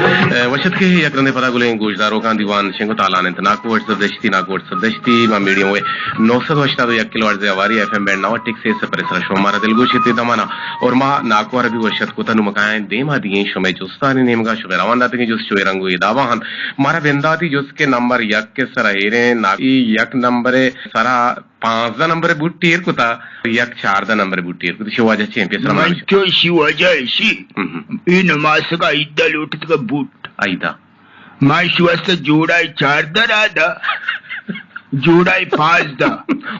اے، وش اتکے یک رندے پدا گلیں گوشداروکاں، دیوان شنگ و تالان انت۔ ناکو وٹس اپ دشتی، ناکو وٹس اپ دشتی، ما میڈیم ویو نو سد و ہشتاد و یک کلو ہرٹز ء ہواری ایف ایم بینڈ نود ٹک سے پر سرا شمارا دلگوش ات دمانا۔ اور ما ناکو ء را بھی وش اتک کتا۔ نوں ما کائیں دیما دیگیں شمئے جستانی نیمگا، شمئے روان داتگیں جست شمئے رنگ و ادابا ہن۔ مارا بنداتی جست کہ نمبر یک ء سرا ایریں نا-، ای یک نمبر ء سرا پانزدہ نمبر بوٹی ایر کتا، یک چاردہ نمبر بوٹی ایر کتا۔ شی واجہ چین پیسر من۔ چو شی واجہ ایشی۔ ہم ہم۔ ای نماسگا ایدا لوٹتگا بوٹ۔ ایدا۔ ما ایشی واسطہ جوڑائی چاردہ را دا، جوڑائی پانزدہ۔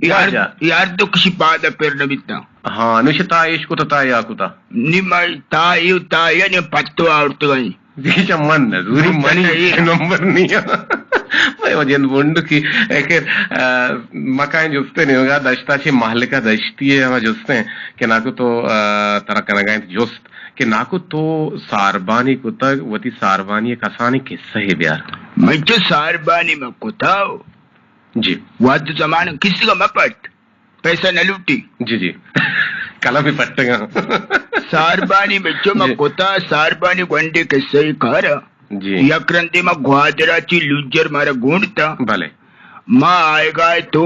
یار، واجہ۔ یار تو کسی پادا پر نبیتا۔ ہاں، نوش تا ایش کتا تا یا کتا۔ نی ما تا ایو تا یا نی پتو آورتگا۔ دیشا من نزوری، من منی نمبر نیا۔ بھائی وجہ بنڈ کی ایکر، آ، مکائیں جستے نیوگا دشتا چی مہلکا دشتی ہے، ہما جستے ہیں کہ ناکو تو، آ، ترا کنگائیں جست کہ ناکو تو ساربانی کتگ، وتی ساربانی کسانی قصہ ہے بیار۔ من چو ساربانی ما کتا۔ جی۔ وقت زمان کسی کا مپٹ۔ پیسہ نہ لوٹی۔ جی، جی۔ قلم ہی پٹگا۔ ساربانی بچو ما جی۔ کتا، ساربانی گونڈے قصہ کارا۔ جی۔ یک رندے ما گوادرا چی لوجر مارا گونڈتا۔ بلے۔ ما آئیگا تو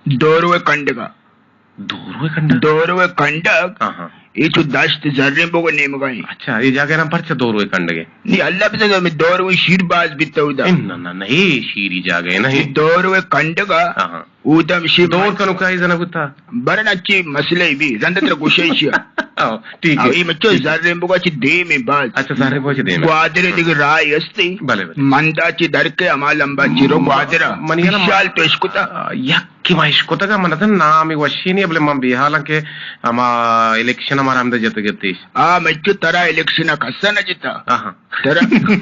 دوروے کنڈگا۔ دوروے کنڈگ؟ دوروے کنڈگ۔ ہاں، ہاں۔ اے چو دشت زرین بوگو نیمگا ہیں۔ اچھا، اے جاگہ نام پرچہ دوروے کنڈگے؟ نی اللہ بزن میں دوروے شیر باز بیتا ہودا۔ ان نہ، نہ، نہ، اے شیری جاگہ ہے، نہیں۔ اے دوروے کنڈگا۔ ہاں، ہاں۔ اودا مشی دور کنو کائی زنگ بوتا؟ برن اچھی مسئلہ بھی، رند تر گوشے شیا۔ آو، ٹھیک ہے۔ آو، اے مچو ٹھیک ہے۔ زرین بوگا چی دیم ہے باز۔ اچھا، زرین بوگا چی دیم ہے۔ گوادرے دیگه راہ ہستی۔ بلے، بلے۔ مندا چی درکے ہما لمبا چی رو گوادرا۔ منی یلا شال تو اشکتا۔ آ، یک کہ ما اشکتگ ء من اتن نام وشی نی، بلے من بیحالاں کہ ہما الیکشن ہمارا ہمدا جتگ اتیش۔ آ، مچو ترا الیکشن ء کسا نہ جتا۔ آہاں۔ ترا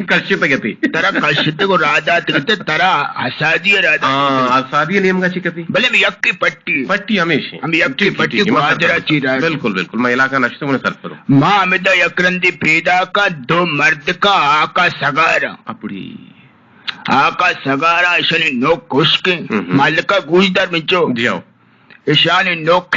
کشتگ اتی۔ ترا کشتگ و راہ داتگ ات، ترا حسادی ء راہ داتگ ات۔ ہاں، حسادی ء نیمگا چی کتی؟ بلے ہم یکی پٹی۔ پٹی ہمیش ہیں۔ ہم یکی ٹھیک، پٹی ٹھیک، گوادرا چی راہ۔ بالکل، بالکل۔ میں علاقہ نشتوں، من سر پرو۔ ما ہمدا یک رندی پیدا کا دو مرد کا آقا سگارا۔ اپڑی۔ آقا سگارا اشانی نوک ہشکیں۔ ہم ہم۔ مالکا گوش دار منچو۔ جی ہو۔ اشانی نوک۔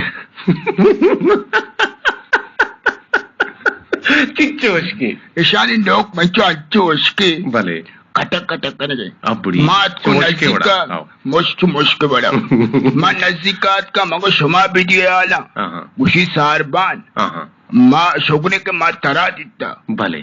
چچو ہشکیں۔ اشانی نوک منچو انچو ہشکیں۔ بلے۔ کٹک کٹک کنگے۔ ابڑی۔ مات کو چو مشکے وڑا۔ نزدیکا۔ آؤ۔ مشک مشک وڑا۔ من نزدیکات کا مگو شما بیدی حالا۔ ہاں ہاں۔ گوشی ساربان۔ ہاں ہاں۔ ما شگنے کہ ما ترا دیتا۔ بلے۔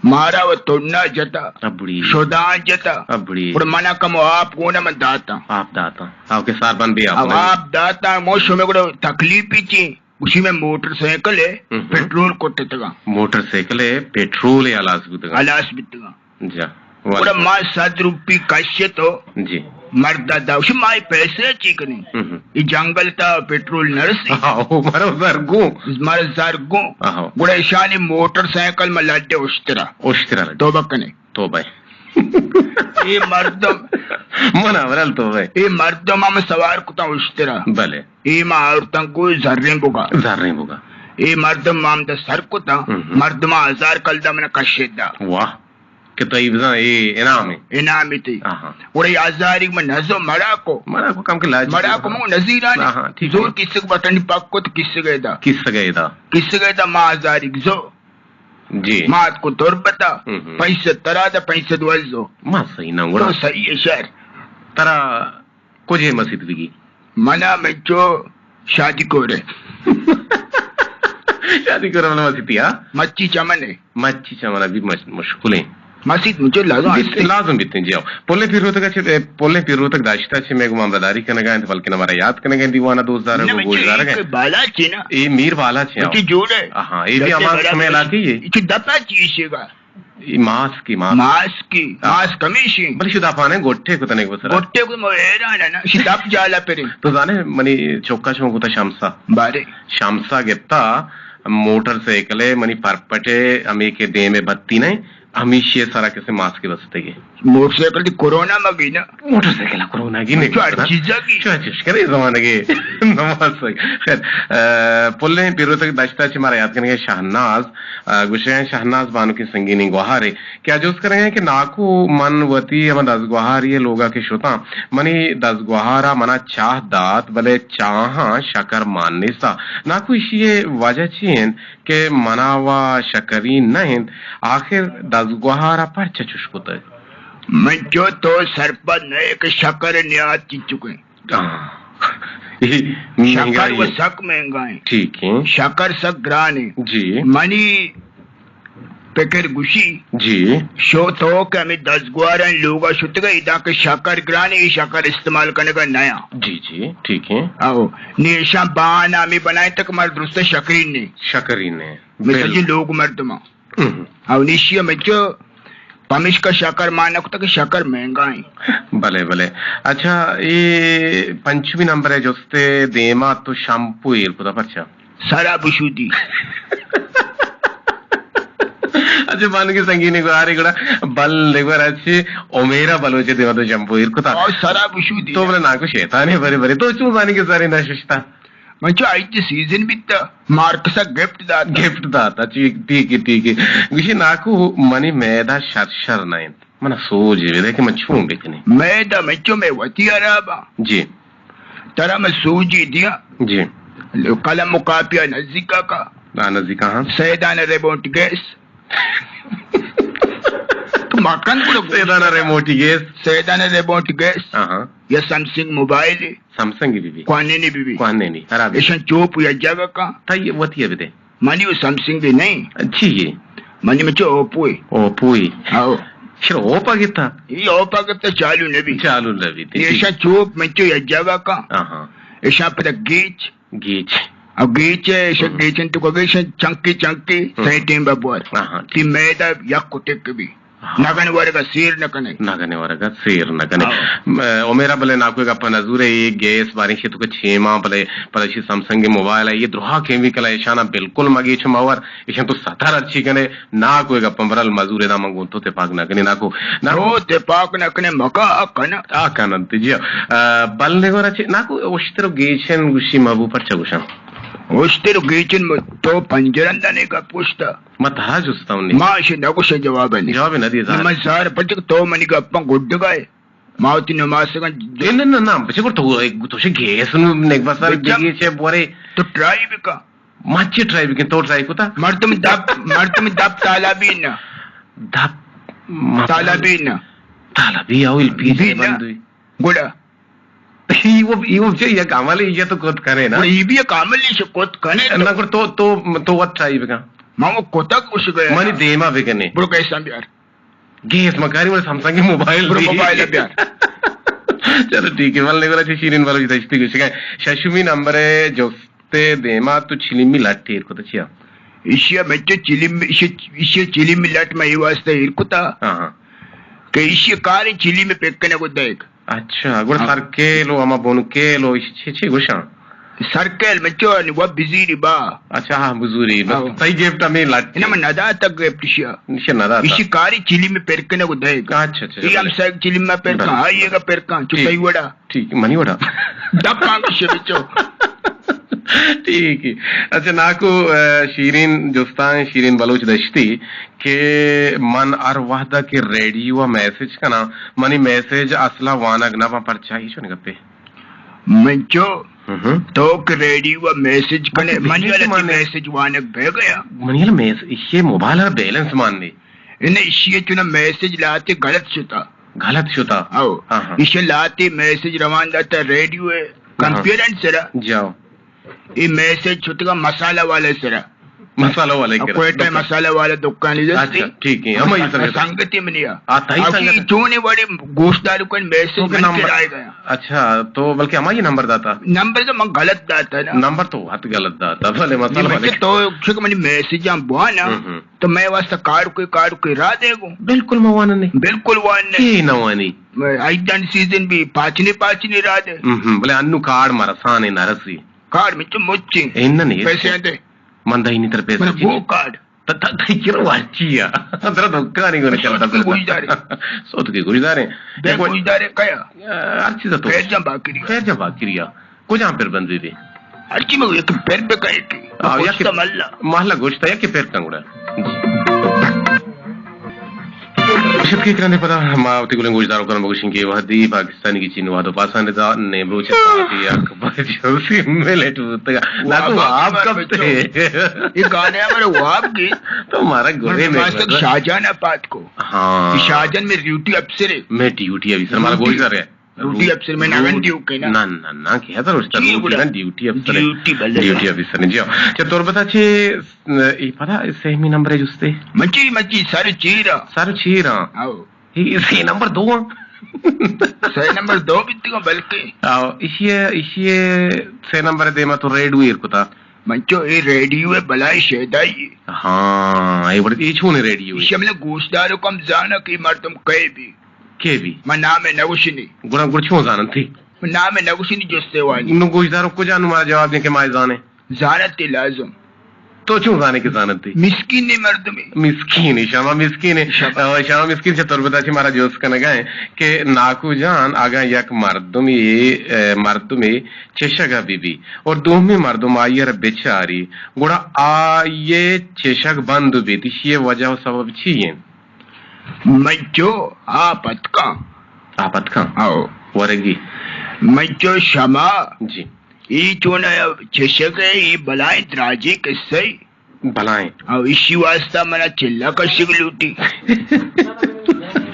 مارا و تنا جتا۔ ابڑی۔ شدان جتا۔ ابڑی۔ گڑا منا کمو آپ گونا من داتا۔ آپ داتا۔ آپ کے ساربان بے آپ اب نہیں۔ آپ داتا، مو شمے گڑا تکلیف ہی چی۔ گوشی میں موٹر سائیکل ہے، ہم ہم۔ پٹرول کٹتگا۔ موٹر سائیکل ہے، پٹرول ہے، ہلاس بوتگا۔ ہلاس بوتگا۔ جا۔ گڑا ما صد روپی کشت و جی۔ مرد ء دا۔ گوشی ما اے پیسے چی کنیں؟ ہم ہم۔ اے جنگل تا پٹرول نہ رسی۔ ہاں، او مرو زرگوں۔ مرو زرگوں۔ آہو۔ گڑا ایشانی موٹر سائیکل ما لڈے اشترا۔ اشترا لڈے۔ توبہ کنے۔ توبہ۔ اے مردم۔ من اورل توبہ۔ اے مردم ہم سوار کتا اشترا۔ بلے۔ اے ما آورتن کو زرین بگا۔ زرین بگا۔ اے مردم ما ہم دا سر کتا۔ ہم ہم۔ مردم ہزار کلدار من کشت دا۔ واہ۔ کہ تو ای بزاں اے انعام ہے۔ انعام ہے تی۔ آہاں۔ اور اے ہزاری من نزو مڑا کو۔ مڑا کو کم کے لاج مڑا کو مو نزیرانی۔ آہاں، ٹھیک ہے۔ زور کسک بٹنی پک کو تو کسک گئے دا۔ کسک گئے دا۔ کسک گئے دا ما ہزاری زو۔ جی۔ مات کو تربتا۔ ہم ہم۔ پیسہ ترا دا پیسہ دوزو۔ ما صحیح نہ گڑا۔ تو صحیح ہے شر۔ ترا کجے مسیت بگی؟ منا منچو شادی کورے۔ شادی کورے منا مسیتی، ہاں؟ مچی چمنے۔ مچی چمنا بھی مش-، مشکلیں۔ مسیت منچو لازم بیت-، ہستے۔ لازم بیتیں، جی ہاں۔ پلیں پیروتک چے، پلیں پیروتک داشتا چے میں گمان بداری کنگا انت، بلکہ ہمارا یاد کنگا انت دیوانا دوست دارگ نہ، و گوش دارگ انت۔ بالاچی نا۔ اے میر بالاچی، ہاں۔ مچی جوڑے۔ ہاں، اے بھی ہمارا سمے علاقے ہی ہے۔ اچھی دپا چیشے گا۔ ای ماسکی، ماسک۔ ماسکی، ہاں۔ ماسک ہمیشی۔ بلے شدا پانے گٹے کو تنے کو سرا۔ گٹے کو مو حیران ہے نا، شی دپ جالا پرے۔ تو زانے منی چوکا شما گوتا شمسا۔ بارے۔ شمسا گپتا موٹر سائیکل ہے، منی پرپٹے ہمیں کے دیم بتی نہیں، ہمیشی سرا کسے ماسک بستے گے۔ موٹر سائیکل دی کرونا مگی نا۔ موٹر سائیکل کرونا گی نہیں۔ چو ہر چیزا گی۔ چو چش کرے زمانگے۔ نماز۔ خیر، آ، پلیں پیروتک داشتا چہ مارا یاد کنگے شہناز۔ آ، گوشگ ء شہناز بانک ء سنگینیں گوہارے کہ آ جست کنگ ء کہ ناکو من وتی ہما دزگوہاری ء لوگ ء کہ شتاں، منی دزگوہار ء منا چاہ دات، بلے چاہاں شکر مان نیست ء۔ ناکو ایشی ء وجہ چی انت کہ منا و شکرین نہ انت، آخر دزگوہارا پرچہ چش کتگ؟ من چو تو سرپد نہ ئے کہ شکر نیات چنچکیں۔ آہ۔ اے شکر مہنگائی و انت۔ سک مہنگا انت۔ ٹھیک ہیں۔ شکر سک گران انت۔ جی۔ منی پکر گوشی، جی۔ شو تو کہ ہمیں دزگواریں لوگا شتگا، ادا کہ شکر گران، اے شکر استعمال کنگا نیا۔ جی، جی، ٹھیک ہیں۔ او، نی ایشاں بہانہ ہمیں بنائیں تک مر درست شکرین نے۔ شکرین نے۔ مثل جی بالکل۔ لوگ مردماں۔ ہم۔ او، نی شی ہمیں چو پمشکا شکر مان نہ کتا کہ شکر مہنگا ہیں۔ بلے، بلے۔ اچھا، اے پنچمی نمبر ہے جستے دیما تو شمپو ایر کتا پرچا؟ سرا بشودی۔ اچھا، بانگی سنگینی گوارے گڑا بل دگور اچھی امیرا بلوچ دیما تو شمپو ایر کتا۔ آ، سرا بشودی۔ تو بلے ناکو شیطانی برے برے۔ تو چون بانگی سرے نہ ششتا؟ من چو آئی تی سیزن بیتا، مارکسا گفٹ داتا۔ گفٹ داتا، ٹھیک، ٹھیک ہے، ٹھیک ہے۔ گوشی ناکو منی میدہ شر شر نہ انت۔ من سوج بدے کہ من چون بکنی۔ میدہ من چو میں وتی حرابا۔ جی۔ ترا من سوجی دیاں۔ جی۔ قلم و کاپیا نزیکا کا۔ ہاں، نزیکا ہاں۔ سیدان ریموٹ گیس۔ تو مکن گڑا گوشت۔ سیدان ریموٹ گیس۔ سیدان ریموٹ گیس۔ ہاں، ہاں۔ یا سیمسنگ موبائل۔ سیمسنگ بی بی۔ کوہنینی بی بی۔ کوہنینی، خراب۔ ایشان چوپ یا جگہ کا۔ تئی وتی بدے۔ منی و سیمسنگ نہیں۔ اچھی ہے۔ منی مچو اوپو ہے۔ اوپو ہے۔ ہاں۔ شر اوپا گتا؟ یہ اوپا گتا چالو نبی۔ چالو نبی، ٹھیک۔ ایشان چوپ مچو یا جگہ کا۔ ہاں، ہاں۔ ایشان پر گیچ۔ گیچ۔ اب گیچ ہے، ایشان ہم۔ گیچن تو گیچن چنکی چنکی، ہم۔ سائیں ٹیم ببور۔ ہاں، ہاں، تی ٹھیک۔ میدہ یک کتک بھی۔ ہاں۔ نگن ورگا سیر نہ کنے۔ نگن ورگا سیر نہ کنے۔ ہاں۔ م-، امیرا بلے ناکو گپا نزورے، یہ گیس باریں شی تو کہ چیما بلے، بلے شی سیمسنگ موبائل ہے، یہ درہا کیمیکل ہے، ایشانا بالکل مگیچ مور، ایشان تو ستر ہرچی کنے، ناکو گپا برل مزورے دا من گون تو تپاک نہ کنے، ناکو، ناکو۔ تو تپاک نہ کنے، مکا آ کنا۔ آ کنا انت، جی۔ آ، بل نگورا چی، ناکو اشتر و گیچن گوشی مبو پرچا گوشن؟ اشتر و گیچن م-، تو پنجرندہ نے گپ گوشتا۔ ما تہا جستاں نی۔ ما اشی نگوشے جواب نی۔ جواب نہ دیے زار۔ من زار پچک تو منی گپاں گڈگائے۔ ما وتی نماسگاں ج-، نہ، نہ، نہ، بچے گڑ تو، تو شے گیس نو نگبا سر بچا۔ دیگی چے بورے۔ تو ٹرائی بکا۔ ما چے ٹرائی بکن، تو ٹرائی کتا؟ مردم دپ، مردم دپ تالابی نہ۔ دپ، ما تالابی نہ۔ تالابی آو ایل پی جی بی نہ۔ بندوی۔ گڑا۔ ایو، ایو چے یک عمل یہ تو کت کنے نا۔ گڑا یہ بھی یک عمل یہ کت کنے تو۔ نہ گڑ تو، تو، تو وت ٹرائی بکن۔ ما وہ کتک اس گیا۔ منی دیما بکنے۔ برو گیساں بیار۔ گیس مکاری، مڑ سیمسنگ موبائل برو دی۔ موبائل بیار۔ چلو ٹھیک ہے، ولے گڑا چہ شیرین بلوچ دشتی گوشگا۔ ششمی نمبر ہے جستے دیما تو چلیمی لٹ ایر کتا چیا؟ ایشی مچو چلیم، ایشی، ایشی چلیمی لٹ میں یہ واسطہ ایر کتا۔ ہاں، ہاں۔ کہ ایشی کار چلیمی پکنے کو دیکھ۔ اچھا، گڑا ہاں۔ سرکیل و ہما بنکیل و ایشی چی چی گوشاں؟ سرکیل مچو نی و بزیری با۔ اچھا، ہاں، بزوری۔ بس ہاں۔ تئی گفٹ ہمیں لٹ۔ انہاں من نداتا گفٹ شیا۔ نشہ نداتا۔ ایشی کاری چلیمی پرکنے کو دے گا۔ اچھا، اچھا، یہ ہم بلے۔ سر چلیمی پرکاں، بلے۔ آئیے گا پرکاں، چو بلے۔ تئی وڑا۔ ٹھیک، منی وڑا۔ دپ آنکھ شے بچو۔ ٹھیک ہے۔ اچھا، ناکو، آ، شیرین جستان، شیرین بلوچ دشتی کہ من ہر وہدا کہ ریڈیو میسج کناں، منی میسج اصلا وانگ نہ باں، پرچا ایشون گپے؟ من چو ہم۔ تو کہ ریڈیو ء میسج کنے، بلکہ منی بجلی والا مانے۔ میسج وانگ بہ گیا۔ منی والا میس-، ایشی موبائل ء بیلنس مان نے۔ انہیں ایشی ء چنا میسج لاتے غلط شتا۔ غلط شتا؟ او۔ ہاں، ہاں۔ ایشی لاتے میسج روان داتا ریڈیو ء ہاں۔ کمپیوٹر سرا۔ جاؤ۔ اے میسج شتگا مسالہ والے سرا۔ مسالہ والے کرا۔ کوئٹہ مسالہ والا دکانی دستی۔ اچھا، ٹھیک ہے، ہم یہ سمجھتا۔ سنگتی منی آ۔ آ، تئی اب سنگت۔ چونے وڑے گوشدار کن میسج تو کہ من نمبر۔ کرائے گیا۔ اچھا، تو بلکہ ہمائی نمبر داتا۔ نمبر تو من غلط داتا نا۔ نمبر تو وت غلط داتا، بلے مسالہ یہ والے بچے تو چک منی میسج ہم بوانا، ہم، ہم۔ تو میں واسطہ کارڈ کوئی، کارڈ کوئی را دے گو۔ بالکل موانا نہیں۔ بالکل وان نہیں۔ کی نوانی؟ میں ایدان سیزن بھی پاچنے، پاچنے را دے۔ ہم، ہم، بلے انو کارڈ مرسانے نرسی۔ کارڈ میں تو مچیں۔ اے نہ نہیں۔ پیسے دے۔ من دہی نی تر پیسہ من چی؟ گو کارڈ۔ ت-، ت-، تئی کرا واچی یا۔ ترا دکانی گونے چلتا سوت کی پھرتا۔ گوشدارے۔ سوت کی گوشدارے۔ بے دیکھو، گوشدارے کیا؟ آ، ہر چیز تو۔ خیر جان باکری۔ خیر جان باکری۔ کجام پر بندی دی؟ ہر چی میں ایک پر بکا ایک۔ آ، یا کہ محلہ۔ محلہ گوشتا یا کہ پر کنگڑا۔ جی۔ کہ کرندے پدا ما وتی گلیں گوشداروکاں بگوشیں کہ وھدی پاکستانی گچین وھد ءُ پاسانی دا نیمروچ ءِ ساعت یک بج ءُ سی منٹ بوتگ۔ ناکو واب واب کپت۔ اے گانے ءَ مارا واب گیت۔ تو مارا گورے من میں ماسٹر شاہجان ءَ پات کو۔ ہاں۔ کہ شاہجان میں ڈیوٹی افسر ہے۔ میں ڈیوٹی افسر، مارا ڈیوٹی۔ گوشدار ہے۔ ڈیوٹی افسر میں نہ روڈ، گندی ہو کے نا۔ نہ، نہ، نہ، کہ ہے تو روشتا جی، ڈیوٹی گڑا۔ نا، ڈیوٹی افسر ہے۔ ڈیوٹی بلے۔ ڈیوٹی افسر ہے، جی ہاں۔ چہ تربت ءَ چہ، اے پدا سیمی نمبر ءَ جستے۔ منچی، منچی، سر چیرا۔ سر چیرا۔ آؤ۔ اے سے نمبر دو آں۔ سے نمبر دو بیتگاں بلکہ۔ آؤ، ایشی ءَ، ایشی ءَ سے نمبر ءِ دیما تو ریڈیو ایر کتا۔ منچو اے ریڈیو ءِ بلاہیں شیدائی۔ ہاں، اے وڑ-، اے چون ریڈیو ہے؟ ایشی ءَ منا گوشداروک ہم زاناں کہ مردم کئے بی۔ کئے بی؟ من نام ءَ نہ گوشنی۔ گڑا، گڑا چون زاننت تی؟ من نام ءَ نہ گوشنی جستے وانی۔ نو گوشداروک کجا نو مارا جواب دیں کہ ما زانیں؟ زانت تی لازم۔ تو چون زانے کہ زانت تی؟ مسکین نے مردمے۔ مسکین، شما مسکین۔ شما۔ آ، شما مسکین چہ تربت ءَ چہ مارا جست کنگا ہیں کہ ناکو جان، اگاں یک مردمے، اے، مردمے چشگا بی بی اور دومی مردم آئی ءَ را بچاری، گڑا آئی ءِ چشگ بند بیت، ایشی ءِ وجہ ءُ سبب چی انت؟ منچو آپ اتکاں۔ آپ اتکاں؟ آؤ۔ ورگی۔ منچو شما۔ جی۔ ای چون چشگ ءِ، ای بلاہیں دراجیں قصہ ءِ۔ بلاہیں۔ آؤ، ایشی واسطہ منا چلہ کشگ لوٹی۔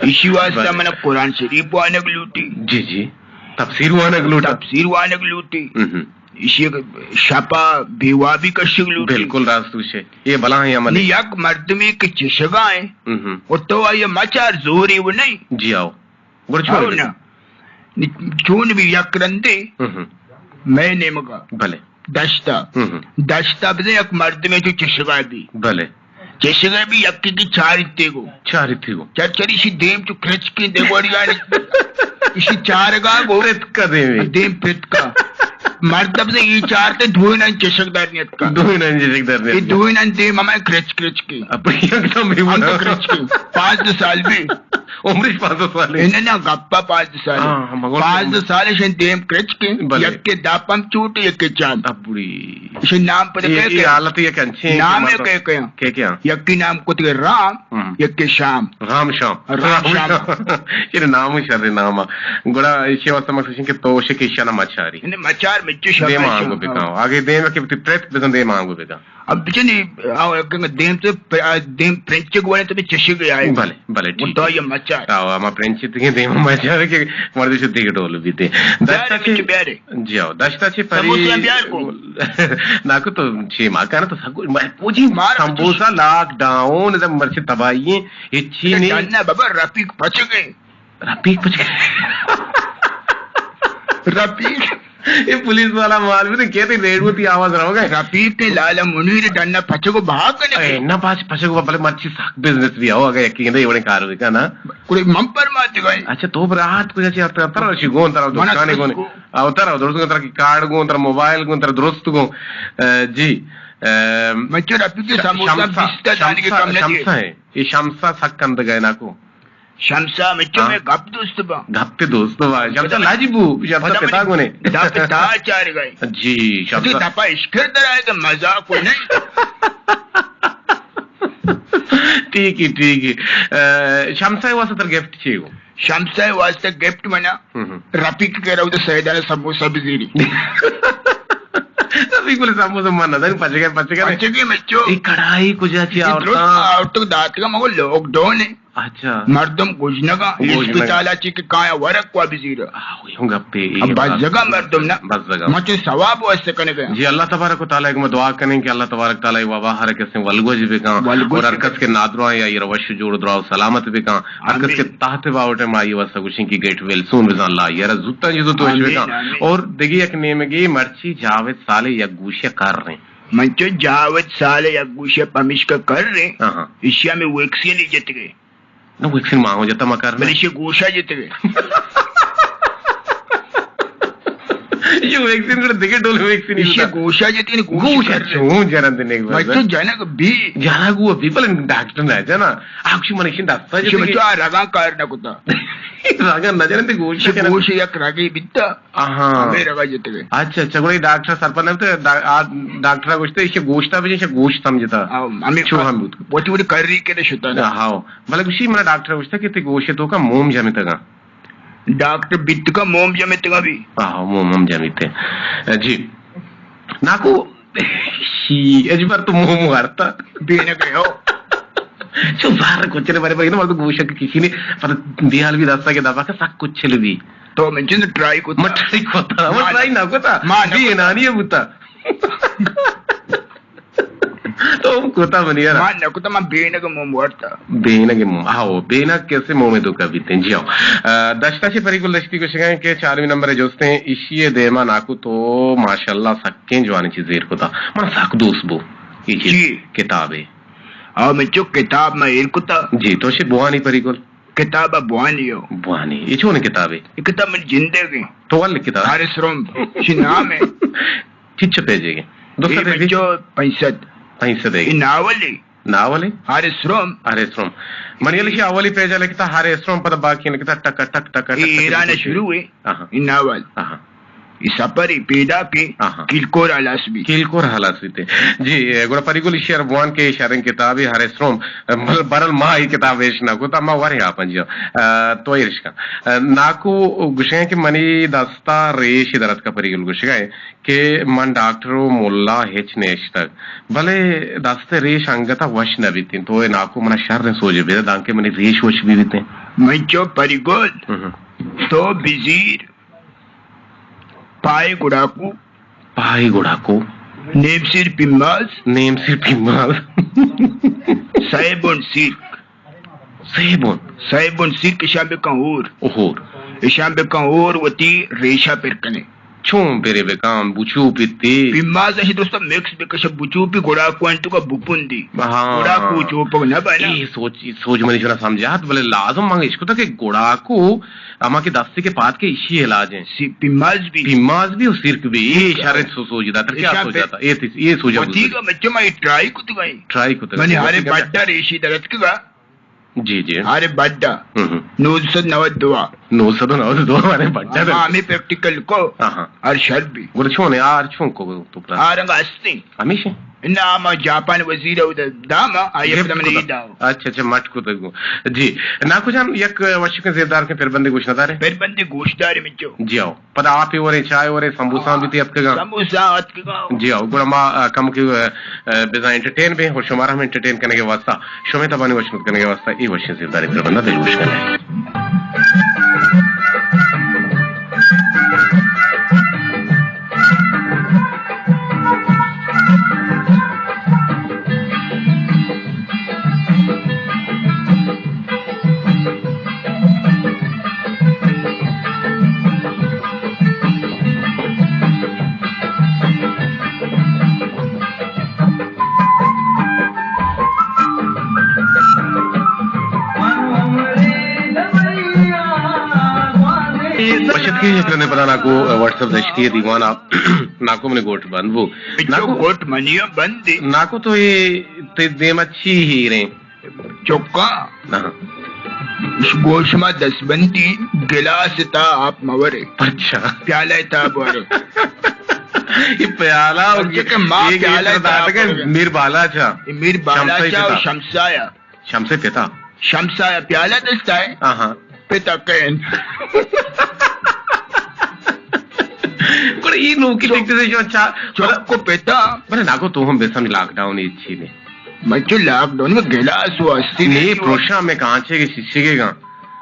ایشی واسطہ بلے۔ منا قرآن شریف وانگ لوٹی۔ جی، جی۔ تفسیر وانگ لوٹی۔ تفسیر وانگ لوٹی۔ ہم۔ ایشی شپا بے وابی کشگ لوٹی۔ بالکل راست گوشے۔ اے بلاہیں عمل نی۔ یک مردمے کہ چشگا ہیں، ہم۔ اور تو آئی مچار زورے و نہیں۔ جی آؤ۔ گڑا چون آؤ بی؟ نا۔ نی چون بی یک رندے ہم۔ مئے نیمگا۔ بلے۔ دشتا۔ ہم۔ دشتا بزن یک مردمے چو چشگا بی۔ بلے۔ چشگا بی یکی کی چاریتے گو۔ چاریتے گو۔ چر چر ایشی دیم چو کرچکیں دگوڑی آنی۔ ایشی چارگا گو۔ پرتکا دیمی۔ دیم پرتکا۔ مرد بزن ای چارتے دوئینان چشگ در نیتکا۔ دوئینان چشگ در نیتکا۔ ای دوئینان دیم ہمیں کرچ کرچ کی۔ اپنی یک دم بی انگا بڑا۔ کرچ کی۔ پانزدہ سال بی۔ عمرش پانزدہ سال ہے۔ انہیں نا گپا پانزدہ سال ہے۔ ہاں، ہاں، مگر پانزدہ سال ہے، شن دیم کرچ کے۔ بلے۔ یک کے داپم چوٹ، یک کے چام۔ ابڑی۔ شن نام پر اے، کہہ اے کہہ۔ حالت یک انچیں نام کہ ہے مطلب کہہ کہہ۔ کہہ کہہ۔ یک کے نام کت کے رام، ہم۔ یک کے شام۔ رام شام۔ رام رام شام۔ شام۔ یہ نام شر نام۔ گڑا ایشی واسطہ مقصد کہ تو شکیشانا مچاری۔ انہیں مچار مچو شام دیما شام۔ آنگو بکاؤ۔ آگے دیم کہ تی پریت بزن دیما آنگو بکاؤ۔ اب بچنی، آؤ، کہ دیم تو پ-، آ، دیم پرنچ گوڑے تو چشگ آئے۔ بلے، بلے، ٹھیک ہے۔ مچار۔ آؤ، ہما پرنچ تگے دیم مچار کہ مردے سے دیگہ ڈول بیتے۔ دشتا چے، جی آؤ، دشتا چے پری۔ سموسے ہم بیار کو۔ ناکو تو چے ما کنا تو سگو، ما پوجی مار سموسا لاک ڈاؤن، دم مرچی تباہی ہیں، ہچی نہیں۔ ڈننا بابا رفیق پچ گئے۔ رفیق پچ گئے۔ رفیق۔ اے پولیس والا مال بھی تو کہتے ریڈیو تی آواز رہو گئے۔ رفیق تے لالا منیر ڈنا پچگو بہا کنے۔ اے، نہ پاس پچگو بلے مرچی سخت بزنس بھی آؤ، اگر یکی گندے وڑے کار بھی کنا۔ کوئی من پر مات گئے۔ اچھا، تو برات کو جاچی اتر، اتر رشی گون تر منا دکانے گون۔ او تر درست گون تر کی کارڈ گون تر موبائل گون تر درست گون۔ اے، جی۔ اے، مچو رفیق ش-، سموسا شمسا، بیست دانی کے شمسا، کم نہ دیے۔ شمسا ہے۔ یہ شمسا سک کند گئے ناکو۔ شمسا مچو ہاں۔ میں گپ دوست با۔ گپ دوست با۔ شمسا لاجی بو، شمسا پتا گونے۔ دا پتا چار گئے۔ جی، شمسا۔ دپا اشکر در آئے کہ مزاق کو نہیں۔ ٹھیک ہے، ٹھیک ہے۔ اے، شمسا واسطہ تر گفٹ چی ہو؟ شمسا واسطہ گفٹ منا ہم، ہم۔ رفیق کے رو تو سیدان سموسا بزیری۔ رفیق بولے سموسا من نہ داری، پچ گئے، پچ گئے۔ پچ گئے مچو۔ اے کڑائی کجا چی آورتا؟ آورتا داتگا مگو لاک ڈاؤن ہے۔ اچھا۔ مردم گژنگا، گژنگا۔ اسپتالا چی کہ کایا ورق کو بزیرا۔ آ، وہی ہوں گپے، اے اب بزگا مردم نا۔ بزگا۔ مچے ثواب واسطے کنے گیا۔ جی، اللہ تبارک و تعالی کو دعا کریں کہ اللہ تبارک تعالی وبا ہر کس ولگوج بکاں۔ ولگوج اور ہر کس کے نادرا یا یہ روش جوڑ درا سلامت بکاں۔ ہر کس کے آمین۔ تحت باوٹے ما یہ واسطہ گوشیں کہ گیٹ ویل سون بزاں اللہ یہ را زوتا جی زوت وش آمین، بکاں۔ آمین۔ اور دیگه یک نیمگی مرچی جاوید صالح یک گوشے کر رہے ہیں۔ من چو جاوید صالح یک گوشے پمیشکا کر رہے ہیں۔ ہاں، ہاں۔ ایشیا میں ویکسین ہی جت گئے۔ نہ، ویکسین ما ہوں جتا ما کرنا۔ بلے ایشی گوشا جتے۔ یہ ویکسین کڑے دگے ڈول ویکسین ہی ایشی ہوتا۔ گوشا جتے، یعنی گوش گوشا کر۔ چون جرن دنے ایک بار۔ بھائی تو جنک بھی۔ جنک ہوا بھی، بلے ڈاکٹر نہ جانا۔ آپ کی منشین دستا ایشی جتے۔ بچو آ رگاں کار نہ کتا۔ رگا نہ جنت، گوش چہ کنت۔ گوش یک رگے بیتا۔ آہاں۔ ہمے رگا جتگے۔ اچھا، اچھا، گڑا اے ڈاکٹر سرپد نہ بیتا، ڈا-، آ ڈاکٹر گوشتے، ایشی گوشتا بجن، ایشی گوش سمجھتا۔ آ، ہمے چو ہم بوت۔ وتی وتی کری کے شتا نا۔ ہاں۔ بلے گوشی، منا ڈاکٹر گوشتا کہ تئی گوشے توکا موم جمتگا۔ ڈاکٹر بیتگا موم جمتگا بی۔ آہاں، موم ہم جمیتے۔ جی۔ ناکو، شی، اجبر تو موم وارتا۔ بینگے ہو۔ چو زار کچرے بارے بارے، مردم گوشک کشینے، پتہ دیال بی دستا کہ دبا کہ سک کچل بی۔ تو من چند ٹرائی کتا۔ من ٹرائی کتا، من ٹرائی نہ کتا۔ ما نہ بی کتا۔ انانی بوتا۔ تو ہم کتا منی یارا۔ ما نہ کتا، ما بینگ موم وارتا۔ بینگ موم، ہاو، بینگ کسے موم توکا بیتیں، جی ہاو۔ آ، دشتا چہ پری گل دشتی گوشگا کہ چارمی نمبر جوستیں، ایشی دیما ناکو تو ماشاءاللہ سکیں جوانیں چیز ایر کتا۔ من سک دوست بو۔ اے چیز جی۔ کتابے۔ آ، من چو کتاب ما ایر کتا۔ جی، تو شی بوانی پری گل۔ کتاب ء بوانی ہو۔ بوانی۔ اے چونیں کتابے؟ اے کتاب من جندے گے۔ تو ول کتاب؟ ہارس روم۔ شی نام ہے۔ چچ پیجے گے؟ دو سد اے پیجے؟ بچو پنچ سد۔ پنچ سد ہے۔ اے ناول ہے۔ ناول ہے؟ ہارس روم۔ ہارس روم۔ من یلی شی اولی پیجا لکھتا ہارس روم، پدا باقی لکھتا ٹک ٹک ٹک ٹک۔ اے ایران شروع ہے۔ آہا۔ اے ناول۔ آہا۔ اے سپر، اے پیداک اے، آہاں۔ کیلکور ہلاس بیت۔ کیلکور ہلاس بیت۔ جی، گڑا پری گل ایشی ء بوان کہ شریں کتابے ہر اسروم، بل-، برل ما اے کتاب اش نہ کتا، ما ورے آ پنجی، آ، تو ایرش کن۔ آ، ناکو گوشگا کہ منی دستا ریش در اتکا، پری گل گوشگا کہ من ڈاکٹر و ملا ہچ نیشتگ، بلے دست ریش انگتا وش نہ بیتیں۔ تو اے ناکو منا شریں سوجے بدے، دانکہ منی ریش وش بی بیتیں۔ من چو پری گل، ہم۔ تو بزیر۔ پائے گڑاکو۔ پائے گڑاکو۔ نیم سیر پیماز۔ نیم سیر پیماز۔ سئے بن سیرک۔ سئے بن۔ سئے بن سیرک اشاں بکن ہور۔ ہور۔ اشاں بکن ہور، وتی ریشا پر کنے۔ چون پرے بکن، بچوپی تے۔ پیماز اشی دوستا مکس بکش، بچوپی گڑاکو انت کا بپندی۔ ہاں۔ گڑاکو چوپک نہ بنا۔ اے سوچ، اے سوچ منی شنا سمجھات، بلے لازم من اشکتا کہ گڑاکو ہما کہ دستے کہ پاد کہ ایشی علاج ہیں۔ سی-، پیماز بی۔ پیماز بی و سیرک بی۔ اے اشارے سو-، سوج داتر کیا ایشاں سوج پہ داتا؟ اے تیس-، اے سوج وتیگا بچہ ما اے ٹرائی کتگا ایں۔ ٹرائی کتگا۔ منی ہارے بڈا ریشی درتکگا۔ جی، جی۔ ہارے بڈا۔ ہم، ہم۔ نو سد نود دو۔ نو سد نود دو ہارے بڈا۔ ہاں، ہمیں پریکٹیکل کو۔ ہاں، ہاں۔ ہر شر بی۔ گڑا چون ہے؟ آر چون کو تو پرا؟ آ رنگ ہستی۔ ہمیشہ؟ نہ، ما جاپان وزیر او د-، داما، آئی گفٹ پدا من کتا۔ اے داو۔ اچھا، اچھا، مٹ کتگ۔ جی، ناکو جان، یک وشکیں زیبدار کے پربندے گوش ندارے؟ پربندے گوش دارے مچو۔ جی آؤ۔ پدا آپے ورے، چائے ورے، سمبوسہ ہاں۔ بیتی اتکگا۔ سمبوسہ اتکگا۔ جی آؤ، گڑا ما، آ، کم کے، آ، آ، بزاں انٹرٹین بیں اور شمارا ہم انٹرٹین کرنے کے واسطہ، شمے تبانی وش مت کرنے کے واسطہ، اے وشیں زیبدارے پربندہ دل گوش کرنے۔ بشت کی یک رندے پدا ناکو واٹس ایپ دشتی دیوانا۔ ناکو منی گوٹ بند بو۔ بچو ناکو، گوٹ منی بند دی۔ ناکو تو اے تے دیما چی ہیریں؟ چکا۔ ہاں۔ گوش ما دست بندی گلاس تا آپ مورے۔ اچھا۔ پیالہ تا بورے۔ اے پیالہ اور پرچہ کہ ما اے پیالہ تا داتگا بورے۔ میر بالاچا۔ اے میر بالاچا شمسائی اور پتا۔ شمسایا۔ شمسے پتا۔ شمسایا پیالہ دستا ہے۔ آہاں۔ پتا کین۔ گڑا اے نوکی چو-، ٹک ٹک سے جو اچھا۔ چوک کو پتا۔ بلے ناکو تو ہم بے سمجھ لاک ڈاؤن اے چی نے۔ من چو لاک ڈاؤن میں گلاس واسطے نے نہیں۔ پروشا میں کانچے کے شیشے کے گا۔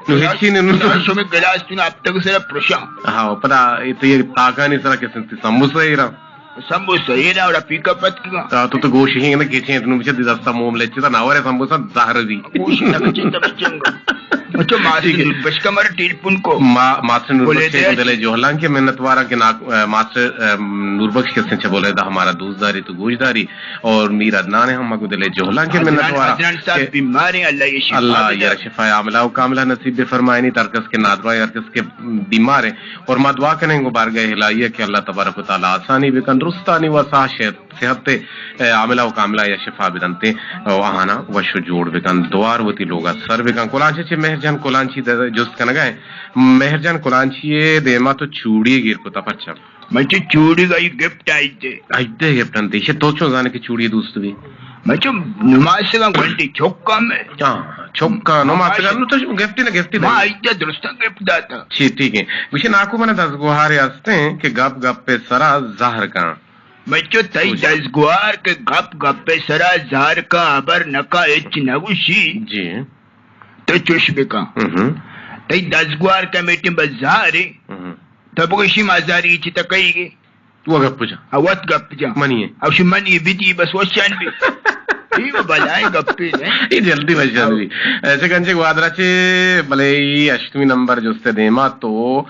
نو ہچی نے نو تو۔ شو میں گلاس تو نا اب تک سر پروشا۔ ہاں، پتا اے تو اے تاکانی سرا کسے سمبوسہ ایرا۔ سمبوسہ ایرا اور پیک اپ اتکگا۔ آ، تو تو گوشی ہیں نا کہ چین تو بچے دستا موم لچے تا ناورے سمبوسہ زہر دی۔ گوشی نہ بچے تا بچنگا۔ اچھا، ماسٹر ٹھیک ہے۔ نوربخش کا ہمارا ٹیلیفون کو۔ ما-، ماسٹر نوربخش بولے کے دے دلے جوہلان کے منت وارا کہ نا-، آ، ماسٹر، آ، نوربخش کے سنچے بولے دا ہمارا دوست داری تو گوش داری اور میر عدنان ہے ہم کو دلے جوہلان کے منت وارا۔ عدنان صاحب کہ بیمار ہیں، اللہ یہ شفا اللہ دے۔ یہ شفا عاملہ و کاملہ نصیب بفرمائنی، ہر کس کے نادرا، ہر کس کے بیمار ہیں۔ اور ما دعا کریں گو بارگاہ الہیہ کہ اللہ تبارک و تعالی آسانی بکن، درستانی و صحت صحت ءِ، اے، عاملہ و کاملہ یا شفا بدنت و آہانا وش و جوڑ بکنت، دوار وتی لوگا سر بکنت۔ کلانچہ چہ مہرجان کلانچی د-، جست کنگا ایں۔ مہرجان کلانچی ءِ دیما تو چوڑی گیر کتا، پرچا؟ من چو چوڑی گا، اے گفٹ آئی دے۔ آئی دے گفٹ انت۔ ایشی تو چون زانے کہ چوڑی دوست بی؟ من چو نمائشگاں گونڈی چکا میں۔ ہاں، چکا نمائشگاں، نو تو گفٹ نہ گفٹ ما دے۔ آئی دے درستاں گفٹ داتا۔ چی ٹھیک ہے۔ گوشے ناکو من دزگوہارے ہستیں کہ گپ گپ پہ سرا زہر کن۔ بچو، تئی دزگوار کہ گپ گپ ءِ سرا زہر کن، ہبر نہ کن، ہچ نہ گوشی۔ جی۔ تو چش بکن۔ ہم۔ تئی دزگوار کمیٹی بس زہرے۔ ہم۔ تو بگوشی ما زہری چی تکئی گے۔ وہ گپ جا۔ آ، وت گپ جا۔ منی ہے۔ او شی منی بدی بس وشان بی۔ ای وہ بلائیں گپے نے۔ ای جلدی وشان بی۔ ایسے گنجے گوادرا چے بلے ای اشتمی نمبر جستے دیما تو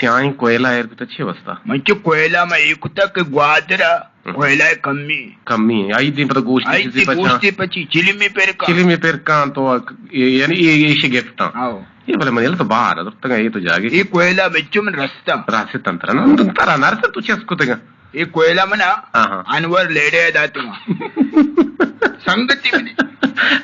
سیاہیں کوئلہ ایر کتہ چے واسطہ؟ من چو کوئلہ ما ایر کتہ کہ گوادر ءَ ہم۔ کوئلہ ءِ کمی۔ کمی ہے۔ آئی دیم پتہ گوشتی آئی چیزی دیم پچاں۔ گوشتی پچی، چلیمی پر کاں۔ چلیمی پر کاں تو اک-، اے-، یعنی اے، اے ایشی گفٹاں۔ آؤ۔ اے بلے من یل تو باہر درتگا، اے تو جاگے۔ اے کوئلہ بچو من رستہ۔ راستے تنترا نا، ترا نرسہ تو چس کتگا۔ اے کوئلہ منا ہاں، ہاں۔ انور لیڑے داتگا۔ سنگتی منی۔